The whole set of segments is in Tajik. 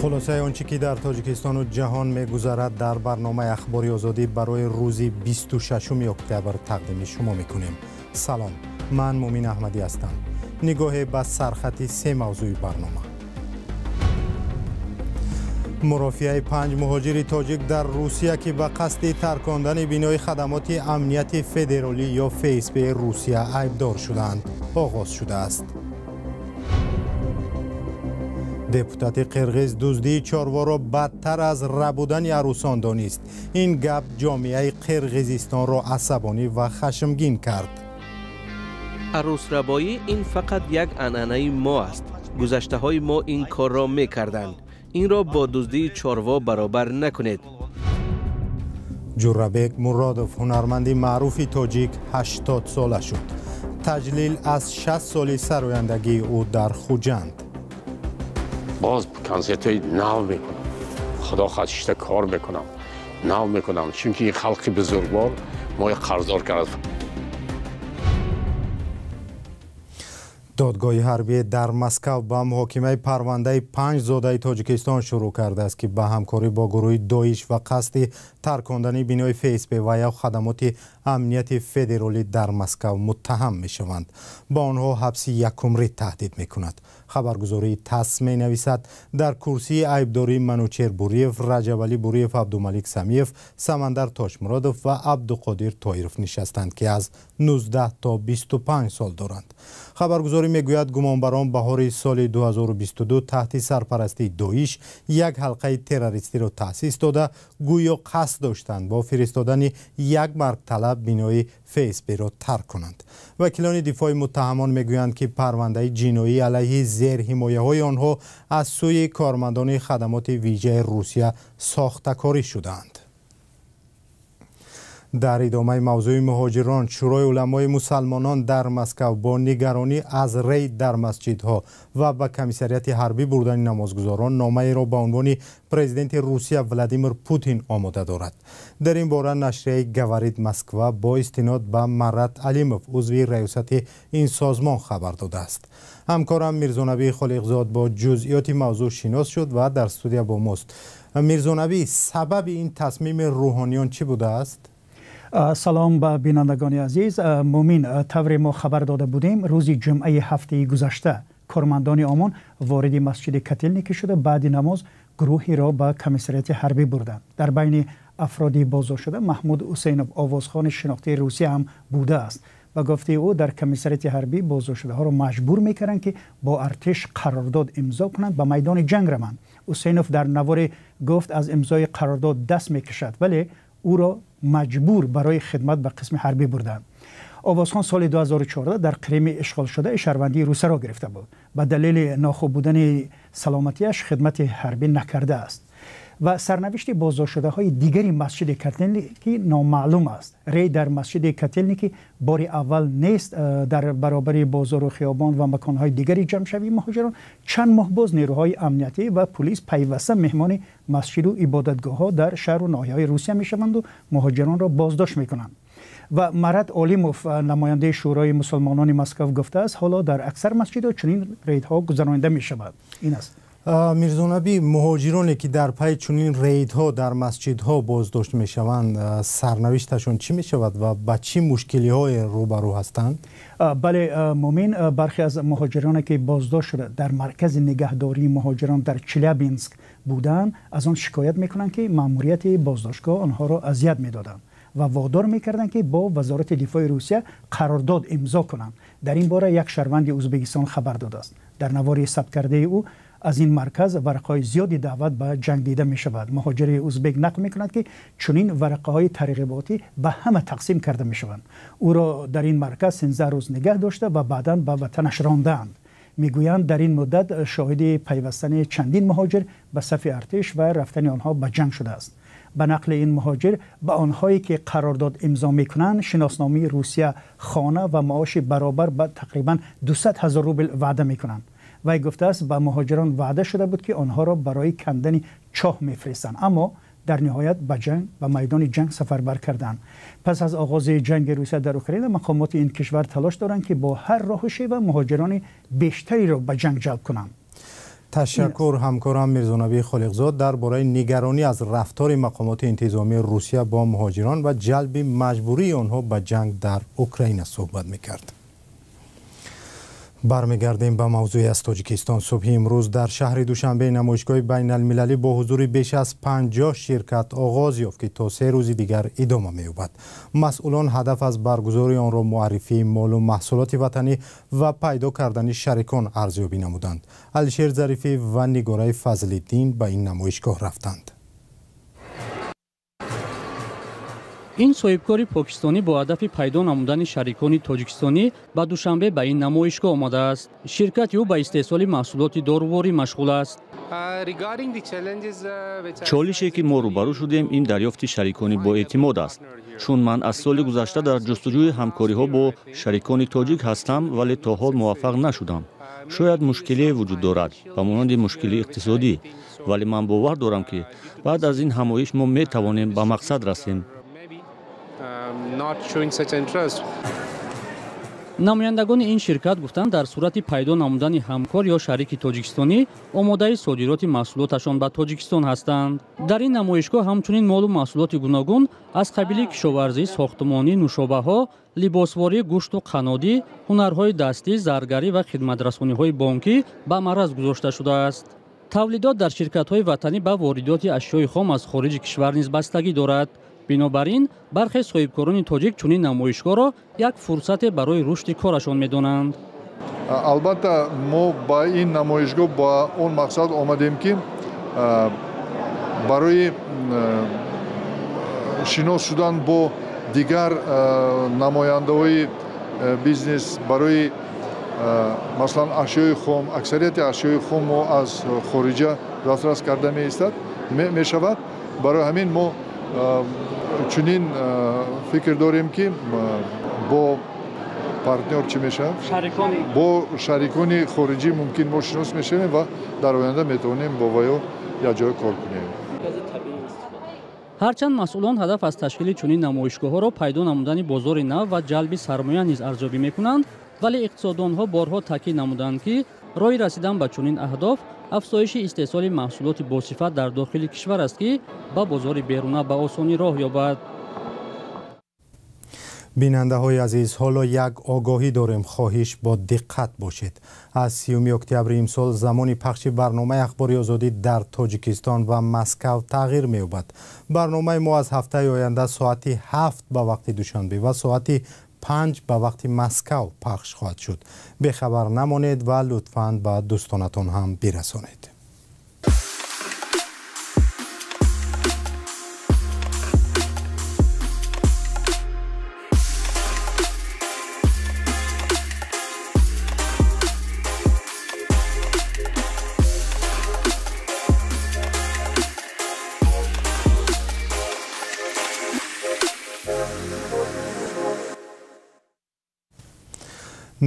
Хулосаи он чӣ ки дар Тоҷикистону ҷаҳон мегузарад дар барномаи Ахбори Озодӣ барои рӯзи 26 октябр тақдими шумо мекунем. Салом, ман Мумин Аҳмадӣ ҳастам. Нигоҳе ба сархати се мавзӯи барнома. Мурофиаи 5 муҳоҷири тоҷик дар Русия, ки ба қасди таркондани бинои хадамоти амнияти федералӣ ё ФСБ Русия айбдор шуданд, оғоз шудааст. Депутати қирғиз дуздии чорворо бадтар аз рабудани арӯсон донист. Ин гап ҷомеаи Қирғизистонро асабонӣ ва хашмгин кард. Арӯсрабоӣ ин фақат як анъанаи мо аст. Гузаштаҳои мо ин корро мекарданд. Инро бо дуздии чорво баробар накунед. Ҷурабек Муродов, ҳунарманди маъруфи тоҷик, 80 сола шуд. Таҷлил аз 60 соли сарояндагии ӯ дар Хуҷанд. Боз консертҳои нав мекунам. Худо хоҳад шишта кор мекунам. Нав мекунам, чунки ин халқи бузургвор моро қарздор кард. Додгоҳи ҳарбӣ дар Москав ба муҳокимаи парвандаи 5 зодаи Тоҷикистон шурӯъ кардааст, ки ба ҳамкорӣ бо гурӯҳи Доиш ва қасди таркондани бинои ФСБ ва ё хадамоти амнияти федералӣ дар Москав муттаҳам мешаванд. Ба онҳо ҳабси якумрӣ таҳдид мекунад. Хабаргузории ТАСС менависад, дар курсии айбдории Манучер Буриев, Раҷабалӣ Буриев, Абдумалик Самиев, Самандар Тошмуродов ва Абдуқодир Тоиров нишастанд, ки аз 19 то 25 сол доранд. Хабаргузорӣ мегӯяд, гумонбарон баҳори соли 2022 таҳти сарпарастии Доиш як ҳалқаи террористиро таъсис дода, гӯё қасд доштанд бо фиристодани як маргталаб бинои ФСБ-ро тарк кунанд. Вакилони дифои муттаҳамон мегӯянд, ки парвандаи ҷиноӣ алайҳи зерҳимояҳои онҳо аз сӯи кормандони хадамоти вижаи Русия сохтакорӣ шудаанд. Дар идомаи мавзӯи муҳоҷирон, Шӯрои уламои мусалмонон дар Москав бо нигаронӣ аз рейд дар масҷидҳо ва ба комиссариати ҳарбӣ бурдани намозгузорон номаеро ба унвони президенти Русия Владимир Путин омода дорад. Дар ин бора нашрияи «Говорит Москва» бо истинод ба Марат Алимов, узви раёсати ин созмон, хабар додааст. Ҳамкорам Мирзонабӣ Холиқзод бо ҷузъиёти мавзӯъ шинос шуд ва дар студия бо мост. Мирзонабӣ, сабаби ин тасмими рӯҳониён чӣ будааст? Салом ба бинандагони азиз. Мумин, тавре мо хабар дода будем, рӯзи ҷумъаи ҳафтаи гузашта кормандони ОМОН вориди масҷиди Котелники шуда, баъди намоз гурӯҳеро ба комиссариати ҳарбӣ бурданд. Дар байни афроди боздоштшуда Маҳмуд Ҳусейнов, овозхони шинохтаи Русия, ҳам будааст. Ба гуфтаи ӯ, дар комиссариати ҳарбӣ боздоштшудаҳоро маҷбур мекарданд, ки бо артиш қарордод имзо кунанд, ба майдони ҷанг раванд. Ҳусейнов дар наворе гуфт, аз имзои қарордод даст мекашад, вале ӯро маҷбур барои хидмат ба қисми ҳарбӣ бурданд. Овозхон соли 2014 дар Қрими ишғолшудаи шаҳрвандии Русияро гирифта буд. Ба далели нохуб будани саломатиаш хидмати ҳарбӣ накардааст. Ва сарнавишти боздоштшудаҳои дигари масҷиди Котелники номаълум аст. Рейд дар масҷиди Котелники бори аввал нест. Дар баробари бозору хиёбон ва маконҳои дигари ҷамъшавии муҳоҷирон чанд моҳ боз нерӯҳои амниятӣ ва пулис пайваста меҳмони масҷиду ибодатгоҳҳо дар шаҳру ноҳияҳои Русия мешаванду муҳоҷиронро боздошт мекунанд. Ва Марат Олимов, намояндаи Шӯрои мусулмонони Москав, гуфтааст, ҳоло дар аксар масҷидҳо чунин рейдҳо гузаронида мешавад. Ин аст. Мирзонабӣ, муҳоҷироне ки дар пайи чунин рейдҳо дар масҷидҳо боздошт мешаванд, сарнавишташон чӣ мешавад ва ба чӣ мушкилиҳое рӯбарӯ ҳастанд? Бале, Мумин, бархе аз муҳоҷироне ки боздошт шуда дар маркази нигаҳдории муҳоҷирон дар Челябинск буданд, аз он шикоят мекунанд, ки маъмурияти боздоштгоҳ онҳоро азият медоданд ва водор мекарданд, ки бо Вазорати дифои Русия қарордод имзо кунанд. Дар ин бора як шаҳрванди Ӯзбекистон хабар додааст. Дар навори сабткардаи ӯ аз ин марказ варақаҳои зиёди даъват ба ҷанг дида мешавад. Муҳоҷири ӯзбек нақл мекунад, ки чунин варақаҳои тарғиботӣ ба ҳама тақсим карда мешаванд. Ӯро дар ин марказ 13 рӯз нигаҳ дошта ва баъдан ба ватанаш рондаанд. Мегӯянд, дар ин муддат шоҳиди пайвастани чандин муҳоҷир ба сафи артиш ва рафтани онҳо ба ҷанг шудааст. Ба нақли ин муҳоҷир, ба онҳое ки қарордод имзо мекунанд, шиносномаи Русия, хона ва маоши баробар ба тақрибан 200 ҳазор рубл ваъда мекунанд. Вай гуфтааст, ба муҳоҷирон ваъда шуда буд, ки онҳоро барои кандани чоҳ мефиристанд, аммо дар ниҳоят ба ҷанг, ба майдони ҷанг сафарбар карданд. Пас аз оғози ҷанги Русия дар Украина, мақомоти ин кишвар талош доранд, ки бо ҳар роҳу шева муҳоҷирони бештареро ба ҷанг ҷалб кунанд. Ташаккур. Ҳамкорам Мирзонабӣ Холиқзод дар бораи нигаронӣ аз рафтори мақомоти интизомии Русия бо муҳоҷирон ва ҷалби маҷбурии онҳо ба ҷанг дар Украина суҳбат мекард. Бармегардем ба мавзӯи аз Тоҷикистон. Субҳи имрӯз дар шаҳри Душанбе намоишгоҳи байналмилалӣ бо ҳузури беш аз 50 ширкат оғоз ёфт, ки то 3 рӯзи дигар идома меёбад. Масъулон ҳадаф аз баргузории онро муаррифии молу маҳсулоти ватанӣ ва пайдо кардани шарикон арзёбӣ намуданд. Алишер Зарифӣ ва Нигораи Фазлиддин ба ин намоишгоҳ рафтанд. Ин соҳибкори покистонӣ бо ҳадафи пайдо намудани шарикони тоҷикистонӣ ба Душанбе ба ин намоишгоҳ омадааст. Ширкати ӯ ба истеҳсоли маҳсулоти доруворӣ машғул аст. Чолише ки мо рӯбарӯ шудем, ин дарёфти шарикони боэътимод аст. Чун ман аз соли гузашта дар ҷустуҷӯи ҳамкориҳо бо шарикони тоҷик ҳастам, вале то ҳол муваффақ нашудам. Шояд мушкилие вуҷуд дорад, ба монанди мушкили иқтисодӣ, вале ман бовар дорам, ки баъд аз ин ҳамоиш мо метавонем ба мақсад расем. Намояндагони ин ширкат гуфтанд, дар сурати пайдо намудани ҳамкор ё шарики тоҷикистонӣ омодаи содироти маҳсулоташон ба Тоҷикистон ҳастанд. Дар ин намоишгоҳ ҳамчунин молу маҳсулоти гуногун аз қабили кишоварзӣ, сохтмонӣ, нӯшобаҳо, либосворӣ, гӯшту қаннодӣ, ҳунарҳои дастӣ, заргарӣ ва хидматрасониҳои бонкӣ ба мараз гузошта шудааст. Тавлидот дар ширкатҳои ватанӣ ба воридоти ашёи хом аз хориҷи кишвар низ бастагӣ дорад. Бинобар ин бархе соҳибкорони тоҷик чунин намоишгоҳро як фурсате барои рушди корашон медонанд. Албатта, мо ба ин намоишгоҳ ба он мақсад омадем, ки барои шинос шудан бо дигар намояндаҳои бизнес, барои масалан ашёи хом, аксарияти ашёи хом мо аз хориҷа дастрас карда меистад мешавад. Барои ҳамин мо чунин фикр дорем, ки бо партнёр чӣ мешавад, бо шарикони хориҷӣ мумкин мо шинос мешавем ва дар оянда метавонем бо ваё якҷоя кор кунем. Ҳарчанд масъулон ҳадаф аз ташкили чунин намоишгоҳҳоро пайдо намудани бозори нав ва ҷалби сармоя низ арзёбӣ мекунанд, вале иқтисоддонҳо борҳо таъкид намуданд, ки роҳи расидан ба чунин аҳдоф афзоиши истеҳсоли маҳсулоти босифат дар дохили кишвар аст, ки ба бозори беруна ба осонӣ роҳ ёбад. Бинандаҳои азиз, ҳоло як огоҳӣ дорем, хоҳиш бо диққат бошед. Аз 30 октябри имсол замони пахши барномаи Ахбори Озодӣ дар Тоҷикистон ва Москав тағйир меёбад. Барномаи мо аз ҳафтаи оянда соати 7 ба вақти Душанбе ва соати 5 ба вақти Москав пахш хоҳад шуд. Бехабар намонед ва лутфан ба дӯстонатон ҳам бирасонед.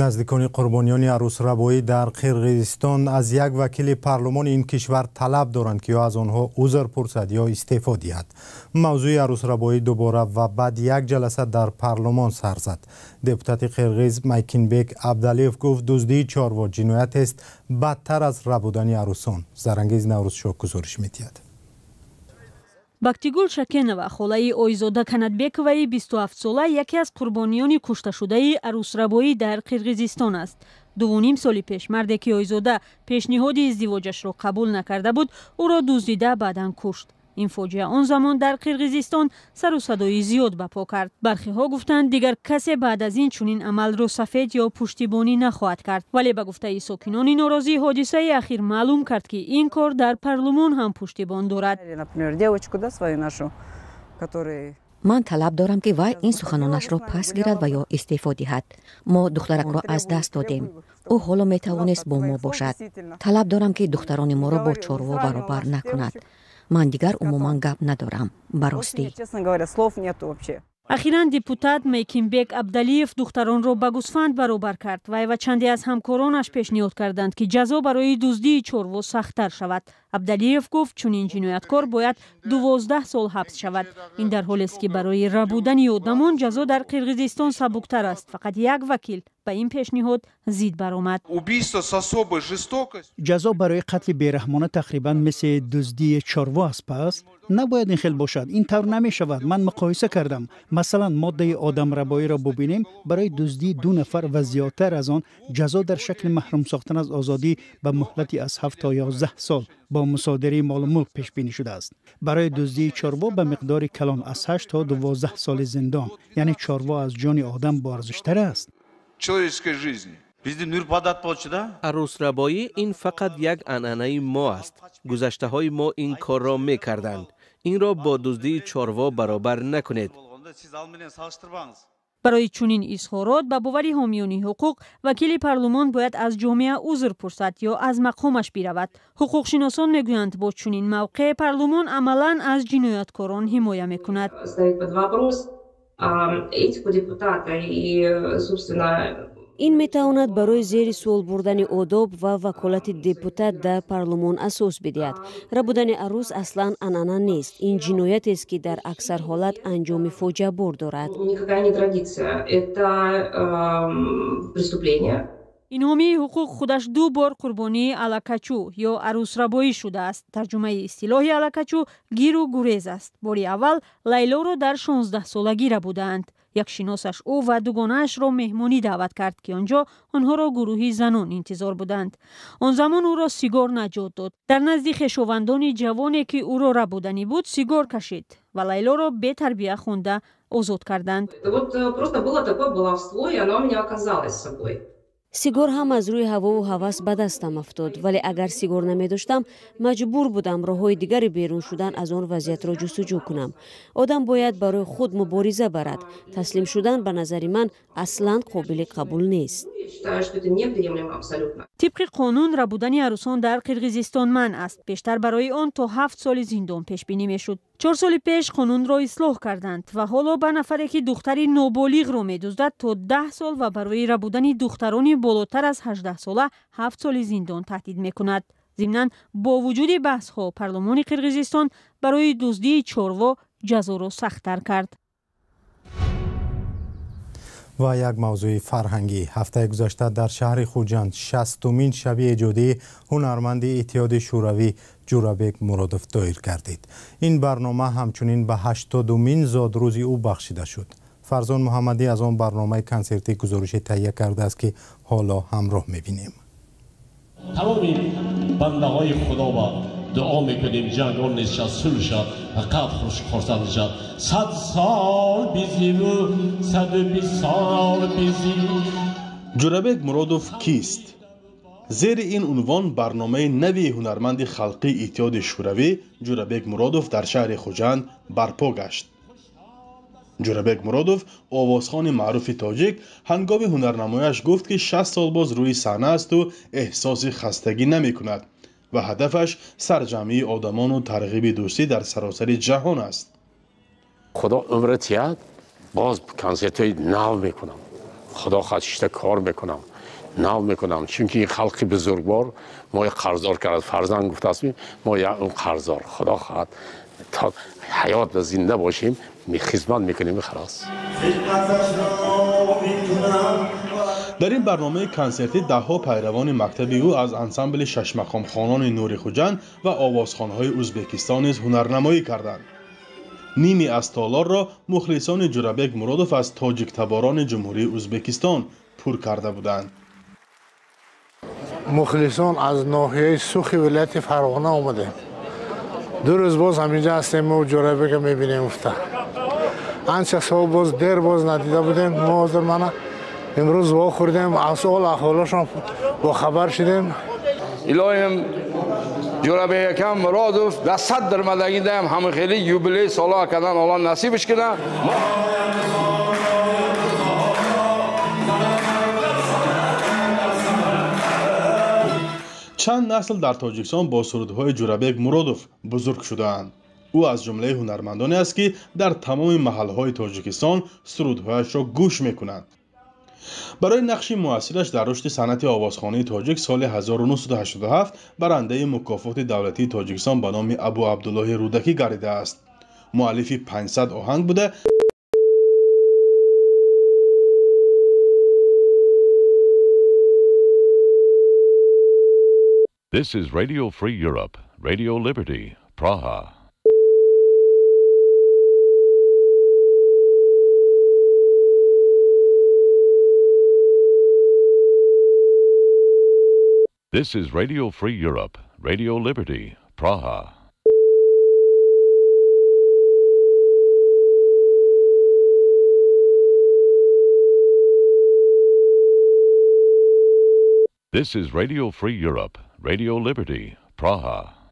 Наздикони қурбониёни арӯсрабоӣ дар Қирғизистон аз як вакили парлумони ин кишвар талаб доранд, ки ё аз онҳо узр пурсад ё истеъфо диҳад. Мавзӯи арӯсрабоӣ дубора ва баъд як ҷаласа дар парлумон сар зад. Депутати қирғиз Майкинбек Абдалиев гуфт, дуздии чорво ҷиноятест бадтар аз рабудани арӯсон. Зарангиз Наврӯзшоҳ гузориш медиҳад. Бактигул Шакенова, холаи Ойзода Канатбековаи 27-сола, яке аз қурбониёни кушташудаи арӯсрабоӣ дар Қирғизистон аст. 2.5 соли пеш марде ки Ойзода пешниҳоди издивоҷашро қабул накарда буд, ӯро дуздида баъдан кушт. Ин фоҷиа он замон дар Қирғизистон сару садои зиёд ба по кард. Бархиҳо гуфтанд, дигар касе баъд аз ин чунин амалро сафед ё пуштибонӣ нахоҳад кард. Вале ба гуфтаи сокинони норозӣ, ҳодисаи ахир маълум кард, ки ин кор дар парлумон ҳам пуштибон дорад. Ман талаб дорам, ки вай ин суханонашро пас гирад ва ё истеъфо диҳад. Мо духтаракро аз даст додем. Ӯ ҳоло метавонист бо мо бошад. Талаб дорам, ки духтарони моро бо чорво баробар накунад. Ман дигар умуман гап надорам, ба ростӣ. Ахиран депутат Мекимбек Абдалиев духтаронро ба гӯсфанд баробар кард. Вай ва чанде аз ҳамкоронаш пешниҳод карданд, ки ҷазо барои дуздии чорво сахттар шавад. Абдалиев гуфт, чунин ҷинояткор бояд 12 сол ҳабс шавад. Ин дар ҳолест, ки барои рабудани одамон ҷазо дар Қирғизистон сабуктар аст. Фақат як вакил ба ин пешниҳод зид баромад. Ҷазо барои қатли бераҳмона тақрибан мисли дуздии чорво аст. Пас набояд ин хел бошад. Ин тавр намешавад. Ман муқоиса кардам. Масалан, моддаи одамрабоиро бубинем. Барои дуздии 2 нафар ва зиёдтар аз он ҷазо дар шакли маҳрум сохтан аз озодӣ ба муҳлати аз 7 то 11 сол бо мусодираи молу мулк пешбинӣ шудааст. Барои дуздии чорво ба миқдори калон аз 8 то 12 соли зиндон, яъне чорво аз ҷони одам боарзиштар аст. Арӯсрабоӣ ин фақат як анъанаи мо аст. Гузаштаҳои мо ин корро мекарданд. Инро бо дуздии чорво баробар накунед. Барои чунин изҳорот, ба бовари ҳомиёни ҳуқуқ, вакили парлумон бояд аз ҷомеа узр пурсад ё аз мақомаш биравад. Ҳуқуқшиносон мегӯянд, бо чунин мавқеъ парлумон амалан аз ҷинояткорон ҳимоя мекунад. Ин метавонад барои зери суол бурдани одоб ва ваколати депутат дар парлумон асос бидиҳад. Рабудани арӯс аслан анъана нест. Ин ҷиноятест, ки дар аксар ҳолат анҷоми фоҷиабор дорад. Ин ҳомии ҳуқуқ худаш 2 бор қурбонии алакачӯ ё арӯсрабоӣ шудааст. Тарҷумаи истилоҳи алакачӯ гиру гурез аст. Бори аввал Лайлоро дар 16-солагӣ рабудаанд. Як шиносаш ӯ ва дугонаашро меҳмонӣ даъват кард, ки он ҷо онҳоро гурӯҳи занон интизор буданд. Он замон ӯро сигор наҷот дод. Дар назди хешовандони ҷавоне, ки ӯро рабуданӣ буд, сигор кашид ва Лайлоро бетарбия хонда озод карданд. Сигор ҳам аз рӯи ҳавову ҳавас ба дастам афтод, вале агар сигор намедоштам, маҷбур будам роҳҳои дигари берун шудан аз он вазъиятро ҷустуҷӯ кунам. Одам бояд барои худ мубориза барад. Таслим шудан ба назари ман аслан қобили қабул нест. Тибқи қонун, рабудани арӯсон дар Қирғизистон манъ аст. Бештар барои он то 7 соли зиндон пешбинӣ мешуд. 4 соли пеш қонунро ислоҳ карданд ва ҳоло ба нафаре, ки духтари ноболиғро медуздад, то 10 сол ва барои рабудани духтарони болотар аз 18 сола 7 соли зиндон таҳдид мекунад. Зимнан, бо вуҷуди баҳсҳо, парлумони Қирғизистон барои дуздии чорво ҷазоро сахттар кард. Ва як мавзӯи фарҳангӣ. Ҳафтаи гузашта дар шаҳри Хуҷанд 60-умин шаби эҷодии ҳунарманди Иттиҳоди Шӯравӣ Ҷӯрабек Муродов доир гардид. Ин барнома ҳамчунин ба 80-умин зодрӯзи ӯ бахшида шуд. Фарзон Муҳаммадӣ аз он барномаи консертӣ гузориши таҳия кардааст, ки ҳоло ҳамроҳ мебинем. Тамоми бандаҳои Худо ба дуо мекунем, ҷангон нишад, сулҳ шад, фақат хурсанд шад. 100 сол бизиву 120 сол бизиву. Ҷӯрабек Муродов кист? Зери ин унвон барномаи нави ҳунарманди халқии Иттиҳоди Шӯравӣ Ҷӯрабек Муродов дар шаҳри Хуҷанд барпо гашт. Ҷӯрабек Муродов, овозхони маъруфи тоҷик, ҳангоми ҳунарнамояш гуфт, ки 60 сол боз рӯи саҳна асту эҳсоси хастагӣ намекунад ва ҳадафаш сарҷамъии одамону тарғиби дӯстӣ дар саросари ҷаҳон аст. Худо умра тиҳад, боз консертҳои нав мекунам. Худо хоҳад, шишта кор мекунам, нав мекунам, чунки ин халқи бузургвор мои қарздор кард. Фарзанд гуфтааст, мо он қарздор. Худо хоҳад, то ҳаёт ва зинда бошем, хизмат мекунем, халос. Дар ин барномаи консертӣ даҳҳо пайравони мактаби ӯ аз ансамбли шашмақомхонони Нури Хуҷанд ва овозхонҳои Ӯзбекистон низ ҳунарнамоӣ карданд. Ними аз толорро мухлисони Ҷӯрабек Муродов аз тоҷиктаборони Ҷумҳурии Ӯзбекистон пур карда буданд. Мухлисон аз ноҳияи Сухи вилояти Фарғона омадем. 2 рӯз боз ҳаминҷа ҳастем, мо Ҷӯрабека мебинем уфта. Анча сол боз дер боз надида будем. Мо ҳозир мана имрӯз вохӯрдем, аз ол аҳволошон бохабар шудем. Илоҳим Ҷӯрабек акам Муродов дар 100 дармадагидаам ҳама хеле юбилей соло кардан Аллоҳ насибаш кунад. Чанд насл дар Тоҷикистон бо сурудҳои Ҷӯрабек Муродов бузург шудаанд. Ӯ аз ҷумлаи ҳунармандоне аст, ки дар тамоми маҳалҳои Тоҷикистон сурудҳояшро гӯш мекунанд. Барои нақши муассираш дар рушди санъати овозхонии тоҷик соли 1987 барандаи мукофоти давлатии Тоҷикистон ба номи Абу Абдуллоҳи Рӯдакӣ гардидааст. Муаллифи 500 оҳанг буда, This is Radio Free Europe, Radio Liberty, Praha. This is Radio Free Europe, Radio Liberty, Praha. This is Radio Free Europe, Radio Liberty, Praha.